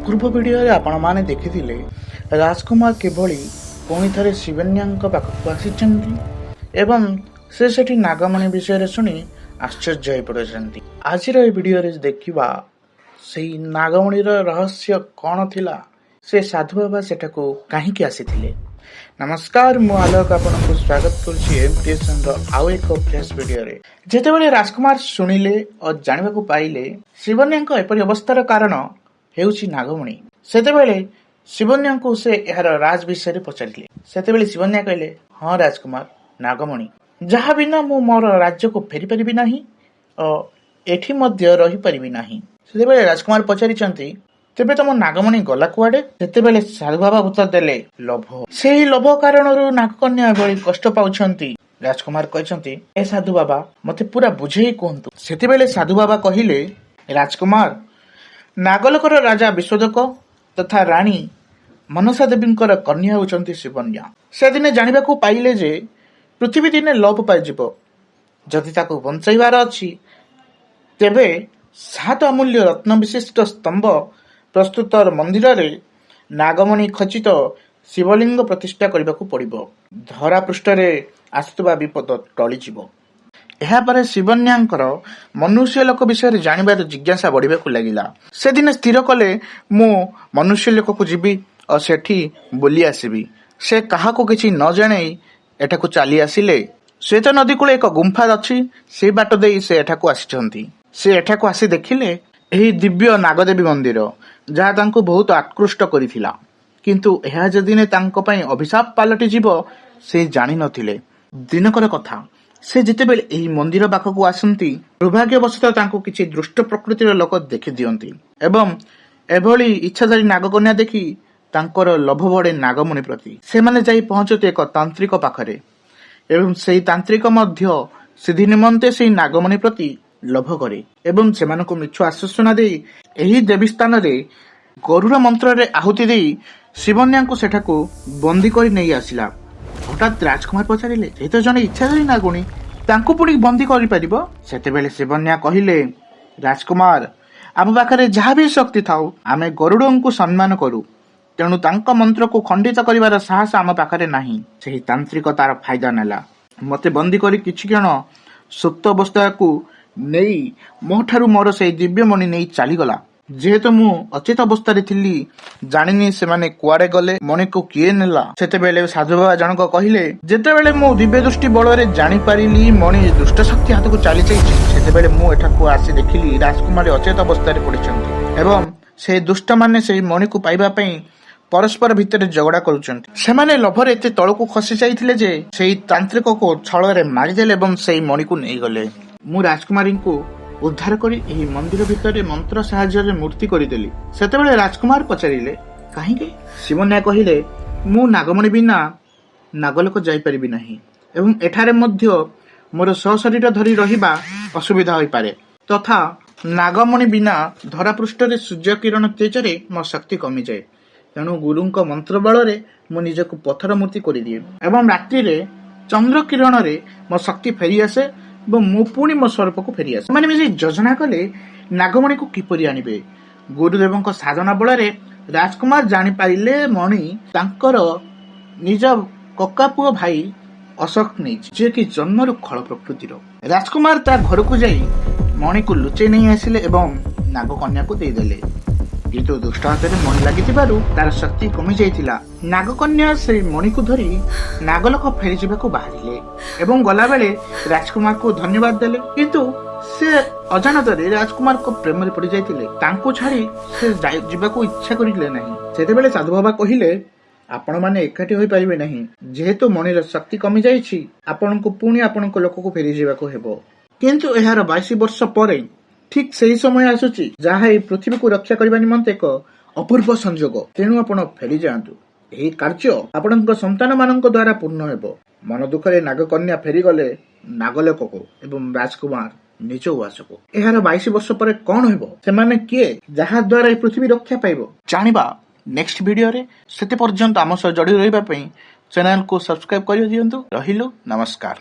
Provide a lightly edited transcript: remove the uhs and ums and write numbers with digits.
ପୂର୍ବ ଭିଡ଼ିଓରେ ଆପଣମାନେ ଦେଖିଥିଲେ ରାଜକୁମାର କିଭଳି ପୁଣି ଥରେ ଶିବନ୍ୟାଙ୍କ ପାଖକୁ ଆସିଛନ୍ତି ଏବଂ ସେ ସେଠି ନାଗମଣି ବିଷୟରେ ଶୁଣି ଆଶ୍ଚର୍ଯ୍ୟ ହୋଇପଡ଼ିଛନ୍ତି। ଆଜିର ଏ ଭିଡ଼ିଓରେ ଦେଖିବା ସେଇ ନାଗମଣିର ରହସ୍ୟ କ'ଣ ଥିଲା, ସେ ସାଧୁ ବାବା ସେଠାକୁ କାହିଁକି ଆସିଥିଲେ। ନମସ୍କାର, ମୁଁ ଆଲୋକ ଆପଣଙ୍କୁ ସ୍ୱାଗତ କରୁଛି ଏମ୍ କ୍ରିଏସନର ଆଉ ଏକ ଫ୍ରେଶ ଭିଡ଼ିଓରେ। ଯେତେବେଳେ ରାଜକୁମାର ଶୁଣିଲେ ଓ ଜାଣିବାକୁ ପାଇଲେ ଶିବନ୍ୟାଙ୍କ ଏପରି ଅବସ୍ଥାର କାରଣ ହେଉଛି ନାଗମଣି, ସେତେବେଳେ ଶିବନ୍ୟାଙ୍କୁ ସେ ଏହାର ରାଜ ବିଷୟରେ ପଚାରିଲେ। ସେତେବେଳେ ଶିବନ୍ୟା କହିଲେ, ହଁ ରାଜକୁମାର, ନାଗମଣି ଯାହା ବିନା ମୁଁ ମୋର ରାଜ୍ୟକୁ ଫେରିପାରିବି ନାହିଁ ଓ ଏଠି ମଧ୍ୟ ରହିପାରିବି ନାହିଁ। ସେତେବେଳେ ରାଜକୁମାର ପଚାରିଛନ୍ତି, ତେବେ ତମ ନାଗମଣି ଗଲା କୁଆଡେ? ସେତେବେଳେ ସାଧୁବାବା ଉତ୍ତର ଦେଲେ, ଲୋଭ। ସେହି ଲୋଭ କାରଣରୁ ନାଗକନ୍ୟା ଏଭଳି କଷ୍ଟ ପାଉଛନ୍ତି। ରାଜକୁମାର କହିଛନ୍ତି, ଏ ସାଧୁ ବାବା, ମତେ ପୁରା ବୁଝେଇ କୁହନ୍ତୁ। ସେତେବେଳେ ସାଧୁ ବାବା କହିଲେ, ରାଜକୁମାର, ନାଗଲୋକର ରାଜା ବିଶ୍ୱଦକ ତଥା ରାଣୀ ମନସା ଦେବୀଙ୍କର କନ୍ୟା ହେଉଛନ୍ତି ଶିବନ୍ୟା। ସେଦିନେ ଜାଣିବାକୁ ପାଇଲେ ଯେ ପୃଥିବୀ ଦିନେ ଲୋପ ପାଇଯିବ। ଯଦି ତାକୁ ବଞ୍ଚାଇବାର ଅଛି, ତେବେ ସାତ ଅମୂଲ୍ୟ ରତ୍ନ ବିଶିଷ୍ଟ ସ୍ତମ୍ଭ ପ୍ରସ୍ତୁତ ମନ୍ଦିରରେ ନାଗମଣି ଖଚିତ ଶିବଲିଙ୍ଗ ପ୍ରତିଷ୍ଠା କରିବାକୁ ପଡ଼ିବ। ଧରା ପୃଷ୍ଠରେ ଆସୁଥିବା ବିପଦ ଟଳିଯିବ। ଏହାପରେ ଶିବନ୍ୟାଙ୍କର ମନୁଷ୍ୟ ଲୋକ ବିଷୟରେ ଜାଣିବାର ଜିଜ୍ଞାସା ବଢ଼ିବାକୁ ଲାଗିଲା। ସେଦିନ ସ୍ଥିର କଲେ, ମୁଁ ମନୁଷ୍ୟ ଲୋକକୁ ଯିବି ଓ ସେଠି ବୁଲି ଆସିବି। ସେ କାହାକୁ କିଛି ନ ଜଣେଇ ଏଠାକୁ ଚାଲି ଆସିଲେ। ଶ୍ୱେତ ନଦୀ କୂଳେ ଏକ ଗୁମ୍ଫା ଅଛି, ସେ ବାଟ ଦେଇ ସେ ଏଠାକୁ ଆସିଛନ୍ତି। ସେ ଏଠାକୁ ଆସି ଦେଖିଲେ ଏହି ଦିବ୍ୟ ନାଗଦେବୀ ମନ୍ଦିର, ଯାହା ତାଙ୍କୁ ବହୁତ ଆକୃଷ୍ଟ କରିଥିଲା। କିନ୍ତୁ ଏହା ଯେ ଦିନେ ତାଙ୍କ ପାଇଁ ଅଭିଶାପ ପାଲଟିଯିବ, ସେ ଜାଣିନଥିଲେ। ଦିନକର କଥା, ସେ ଯେତେବେଳେ ଏହି ମନ୍ଦିର ପାଖକୁ ଆସନ୍ତି, ଦୁର୍ଭାଗ୍ୟବଶତଃ ତାଙ୍କୁ କିଛି ଦୁଷ୍ଟ ପ୍ରକୃତିର ଲୋକ ଦେଖିଦିଅନ୍ତି ଏବଂ ଏଭଳି ଇଚ୍ଛାଧାରୀ ନାଗକନ୍ୟା ଦେଖି ତାଙ୍କର ଲୋଭ ବଢ଼େ ନାଗମଣି ପ୍ରତି। ସେମାନେ ଯାଇ ପହଞ୍ଚନ୍ତି ଏକ ତାନ୍ତ୍ରିକ ପାଖରେ ଏବଂ ସେହି ତାନ୍ତ୍ରିକ ମଧ୍ୟ ସିଦ୍ଧି ନିମନ୍ତେ ସେହି ନାଗମଣି ପ୍ରତି ଲୋଭ କରେ ଏବଂ ସେମାନଙ୍କୁ ମିଛ ଆଶ୍ୱାସନା ଦେଇ ଏହି ଦେବୀ ସ୍ଥାନରେ ଗରୁଡ଼ ମନ୍ତ୍ରରେ ଆହୁତି ଦେଇ ଶିବନ୍ୟାଙ୍କୁ ସେଠାକୁ ବନ୍ଦୀ କରି ନେଇ ଆସିଲା। ହଠାତ୍ ରାଜକୁମାର ପଚାରିଲେ, ସେ ତ ଜଣେ ଇଚ୍ଛାଧାରୀ ନାଗୁଣୀ, ତାଙ୍କୁ ପୁଣି ବନ୍ଦୀ କରିପାରିବ? ସେତେବେଳେ ଶିବନ୍ୟା କହିଲେ, ରାଜକୁମାର, ଆମ ପାଖରେ ଯାହା ବି ଶକ୍ତି ଥାଉ, ଆମେ ଗରୁଡ଼ଙ୍କୁ ସମ୍ମାନ କରୁ। ତେଣୁ ତାଙ୍କ ମନ୍ତ୍ରକୁ ଖଣ୍ଡିତ କରିବାର ସାହସ ଆମ ପାଖରେ ନାହିଁ। ସେହି ତାନ୍ତ୍ରିକ ତାର ଫାଇଦା ନେଲା। ମତେ ବନ୍ଦୀ କରି କିଛି କ୍ଷଣ ସୁପ୍ତ ଅବସ୍ଥାକୁ ନେଇ ମୋଠାରୁ ମୋର ସେଇ ଦିବ୍ୟମଣି ନେଇ ଚାଲିଗଲା। ଯେହେତୁ ମୁଁ ଅଚେତ ଅବସ୍ଥାରେ ଥିଲି, ଜାଣିନି ସେମାନେ କୁଆଡେ ଗଲେ, ମଣିକୁ କିଏ ନେଲା। ସେତେବେଳେ ସାଧୁବାବା ଜଣକ କହିଲେ, ଯେତେବେଳେ ମୁଁ ଦିବ୍ୟ ଦୃଷ୍ଟି ବଳରେ ଜାଣିପାରିଲି ମଣି ଦୁଷ୍ଟ ଶକ୍ତି ହାତକୁ ଚାଲିଯାଇଛି, ସେତେବେଳେ ମୁଁ ଏଠାକୁ ଆସି ଦେଖିଲି ରାଜକୁମାରୀ ଅଚେତ ଅବସ୍ଥାରେ ପଡ଼ିଛନ୍ତି ଏବଂ ସେ ଦୁଷ୍ଟମାନେ ସେହି ମଣିକୁ ପାଇବା ପାଇଁ ପରସ୍ପର ଭିତରେ ଝଗଡ଼ା କରୁଛନ୍ତି। ସେମାନେ ଲୋଭରେ ଏତେ ତଳକୁ ଖସି ଯାଇଥିଲେ ଯେ ସେଇ ତାନ୍ତ୍ରିକକୁ ଛଳରେ ମାରିଦେଲେ ଏବଂ ସେଇ ମଣିକୁ ନେଇଗଲେ। ମୁଁ ରାଜକୁମାରୀଙ୍କୁ ଉଦ୍ଧାର କରି ଏହି ମନ୍ଦିର ଭିତରେ ମନ୍ତ୍ର ସାହାଯ୍ୟରେ ମୂର୍ତ୍ତି କରିଦେଲି। ସେତେବେଳେ ରାଜକୁମାର ପଚାରିଲେ, କାହିଁକି? ଶିବନ୍ୟା କହିଲେ, ମୁଁ ନାଗମଣି ବିନା ନାଗଲୋକ ଯାଇପାରିବି ନାହିଁ ଏବଂ ଏଠାରେ ମଧ୍ୟ ମୋର ସଶରୀର ଧରି ରହିବା ଅସୁବିଧା ହୋଇପାରେ। ତଥା ନାଗମଣି ବିନା ଧରାପୃଷ୍ଠରେ ସୂର୍ଯ୍ୟ କିରଣ ତେଜରେ ମୋ ଶକ୍ତି କମିଯାଏ। ତେଣୁ ଗୁରୁଙ୍କ ମନ୍ତ୍ର ବଳରେ ମୁଁ ନିଜକୁ ପଥର ମୂର୍ତ୍ତି କରିଦିଏ ଏବଂ ରାତ୍ରିରେ ଚନ୍ଦ୍ର କିରଣରେ ମୋ ଶକ୍ତି ଫେରିଆସେ ଏବଂ ମୁଁ ପୁଣି ମୋ ସ୍ୱରୂପକୁ ଫେରିଆସେ। ସେମାନେ ମିଶି ଯୋଜନା କଲେ ନାଗମଣିକୁ କିପରି ଆଣିବେ। ଗୁରୁଦେବଙ୍କ ସାଧନା ବଳରେ ରାଜକୁମାର ଜାଣିପାରିଲେ ମଣି ତାଙ୍କର ନିଜ କକା ପୁଅ ଭାଇ ଅଶୋକ ନେଇଛି, ଯିଏକି ଜନ୍ମରୁ ଖଳ ପ୍ରକୃତିର। ରାଜକୁମାର ତା ଘରକୁ ଯାଇ ମଣିକୁ ଲୁଚେଇ ନେଇ ଆସିଲେ ଏବଂ ନାଗକନ୍ୟାକୁ ଦେଇଦେଲେ। କିନ୍ତୁ ଦୁଷ୍ଟ ହାତରେ ମଣି ଲାଗିଥିବାରୁ ତାର ଶକ୍ତି କମି ଯାଇଥିଲା। ନାଗକନ୍ୟା ସେଇ ମଣିକୁ ଧରି ନାଗଲୋକ ଫେରିଯିବାକୁ ବାହାରିଲେ ଏବଂ ଗଲାବେଳେ ରାଜକୁମାରକୁ ଧନ୍ୟବାଦ ଦେଲେ। କିନ୍ତୁ ସେ ଅଜାଣତରେ ରାଜକୁମାରଙ୍କ ପ୍ରେମରେ ପଡ଼ିଯାଇଥିଲେ। ତାଙ୍କୁ ଛାଡ଼ି ସେ ଯିବାକୁ ଇଚ୍ଛା କରିଲେ ନାହିଁ। ସେତେବେଳେ ସାଧୁବାବା କହିଲେ, ଆପଣମାନେ ଏକାଠି ହୋଇପାରିବେ ନାହିଁ। ଯେହେତୁ ମଣିର ଶକ୍ତି କମିଯାଇଛି, ଆପଣଙ୍କୁ ପୁଣି ଆପଣଙ୍କ ଲୋକକୁ ଫେରିଯିବାକୁ ହେବ। କିନ୍ତୁ ଏହାର 22 ବର୍ଷ ପରେ ଠିକ୍ ସେହି ସମୟ ଆସୁଛି, ଯାହା ଏହି ପୃଥିବୀକୁ ରକ୍ଷା କରିବା ନିମନ୍ତେ ଏକ ଅପୂର୍ବ ସଂଯୋଗ। ତେଣୁ ଆପଣ ଫେରିଯାଆନ୍ତୁ। ଏହି କାର୍ଯ୍ୟ ଆପଣଙ୍କ ସନ୍ତାନମାନଙ୍କ ଦ୍ୱାରା ପୂର୍ଣ୍ଣ ହେବ। ମନ ଦୁଃଖରେ ନାଗକନ୍ୟା ଫେରିଗଲେ ନାଗଲୋକକୁ ଏବଂ ରାଜକୁମାର ନିଜ ଉଆସକୁ। ଏହାର 22 ବର୍ଷ ପରେ କଣ ହେବ, ସେମାନେ କିଏ, ଯାହା ଦ୍ୱାରା ଏହି ପୃଥିବୀ ରକ୍ଷା ପାଇବ, ଜାଣିବା ନେକ୍ସଟ ଭିଡିଓରେ। ସେତେ ପର୍ଯ୍ୟନ୍ତ ଆମ ସହ ଜଡ଼ି ରହିବା ପାଇଁ ଚ୍ୟାନେଲକୁ ସବସ୍କ୍ରାଇବ କରିଦିଅନ୍ତୁ। ରହିଲୁ, ନମସ୍କାର।